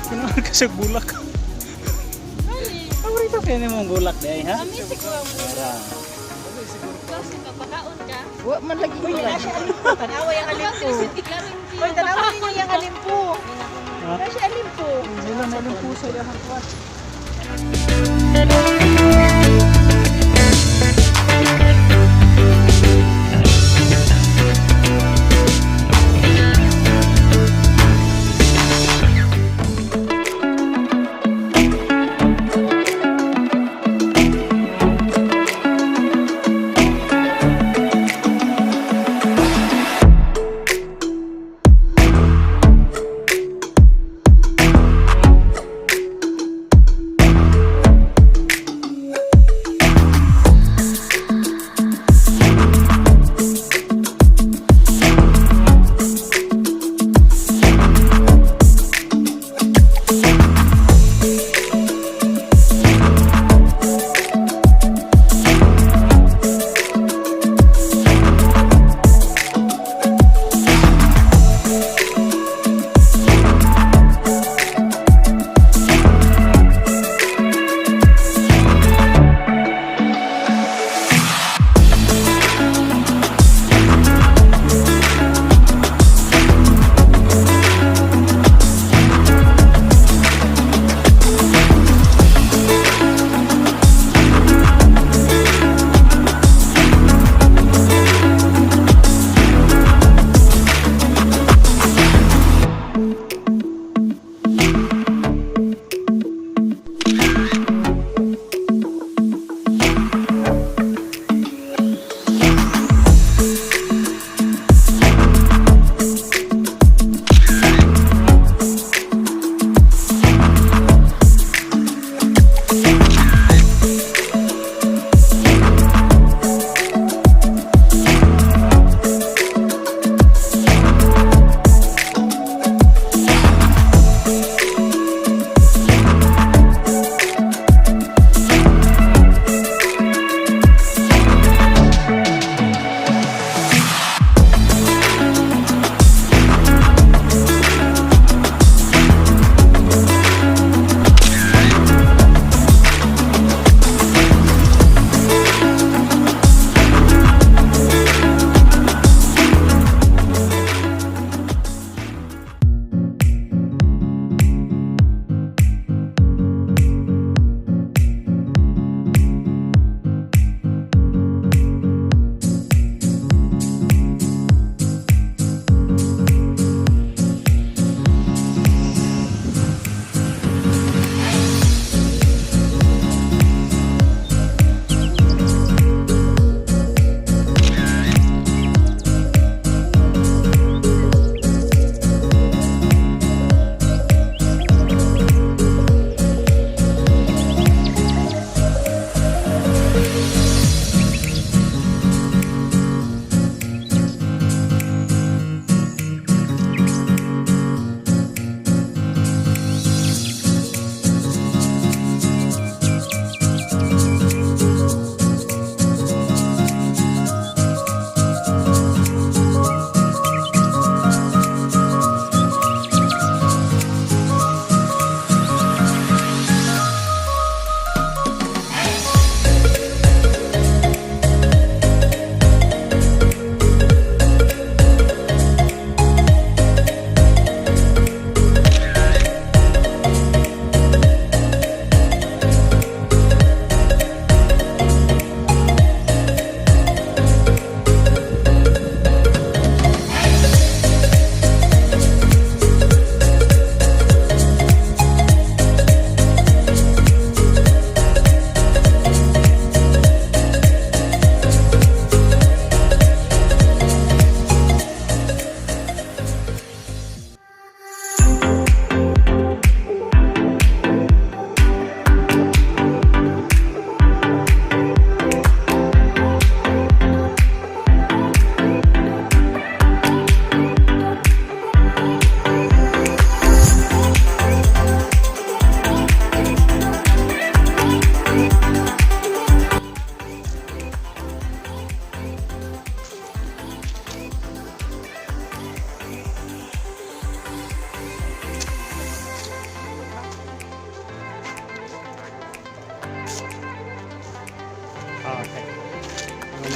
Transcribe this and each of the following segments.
Kinahanglan ka sa bulak. Paborito kaayo nimo ang bulak diay, ha? Kami siguro ang Tara. kasi papakaon ka. Wa man lagi Uy, ko. na siya alimpo. Tanawa yung alimpo. Uy, tanawa ninyo yung alimpo. Ha? Na siya alimpo. Sila na lang puso yung kuwan.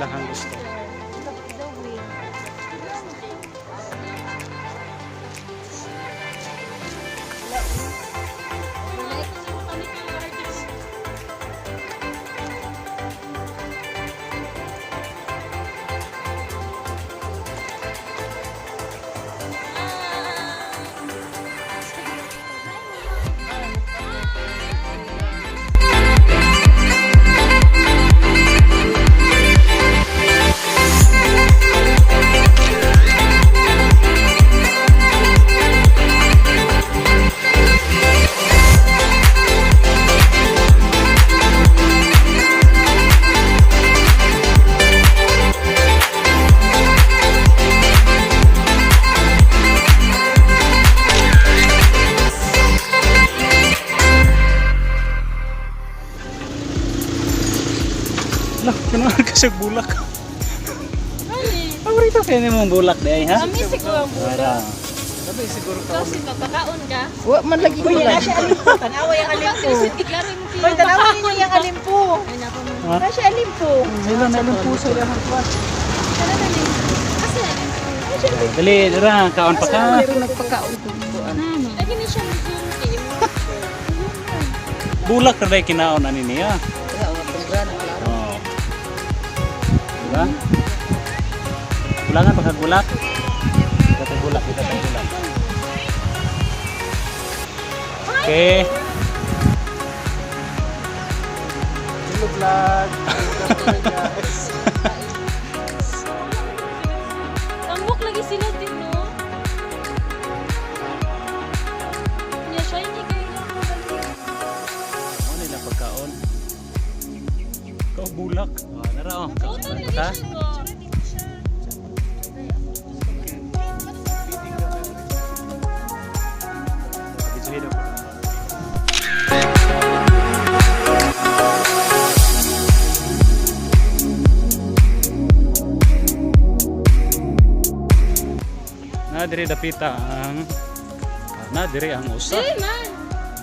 lang ang gusto. The wing. Lah, kinahanglan ka sa bulak. Ay, Paborito kayo ni mong bulak di ay, ha? kami siguro ang bulak. Para. Kasi papakaon ka. Wa man lagi ko na siya alimpo. Tanawa yung alimpo. Hoy, tanawa ninyo yung alimpo. Ay, nako mo. Ha? Na siya alimpo. Sila na lang puso ya hang kwan. Kasi, Dali, dara, kaon pa ka. Pero nagpakaon ko. lagi ni siya mag-zoom kay mo. Bulak ra day kinaon ani niya. Oh. Diba? Kulangan pa kag bulak. Kita bulak, kita bulak. Okay. Hello vlog. Guys. Tambok lagi sila din, no? Nya shiny kayo. Ano nila pagkaon? Ikaw bulak. Oh, nara oh. Photo Kaon lagi ka. siya ko. Video daw. Na diri dapita ang na diri ang usa. Dili man.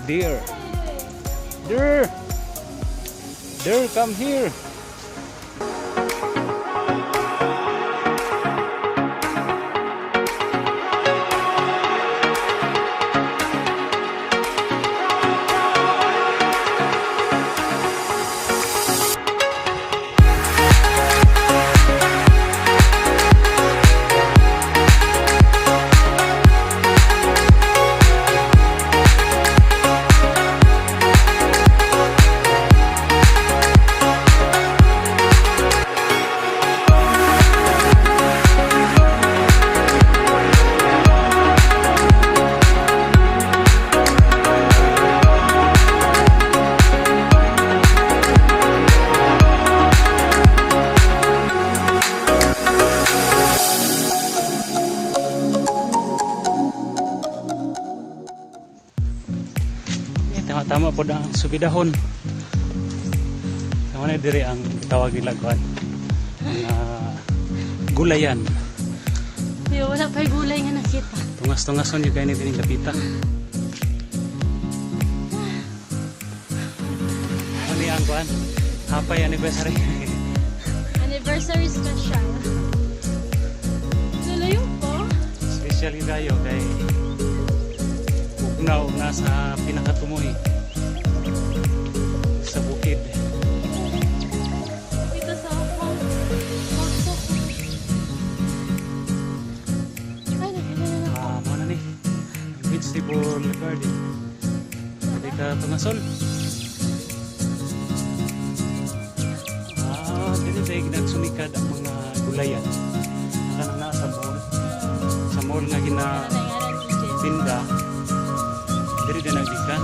Deer. Deer. Deer, come here. Eh, tama-tama po na ang subidahon. Tama na diri ang tawag nila kuan. Ang gulayan. Yo, wala pa'y gulay nga nakita. Tungas-tungason yung kayo ni dining dapita. Ano ni ang kuan? Hapay anniversary. Anniversary special. Nalayo pa. Special yung kayo kay ugnaw na sa pinakatumoy sa bukid. Dito sa akong bagtok. Ay, nakita na ako. Ah, mo na ni. Ang vegetable garden. Pwede ka tungasol. Ah, dito tayo nagsumikad ang mga gulayan. Naka na sa mall. Sa mall nga gina Ano nangyari ni Jess? tinda. Diri din nagdikan.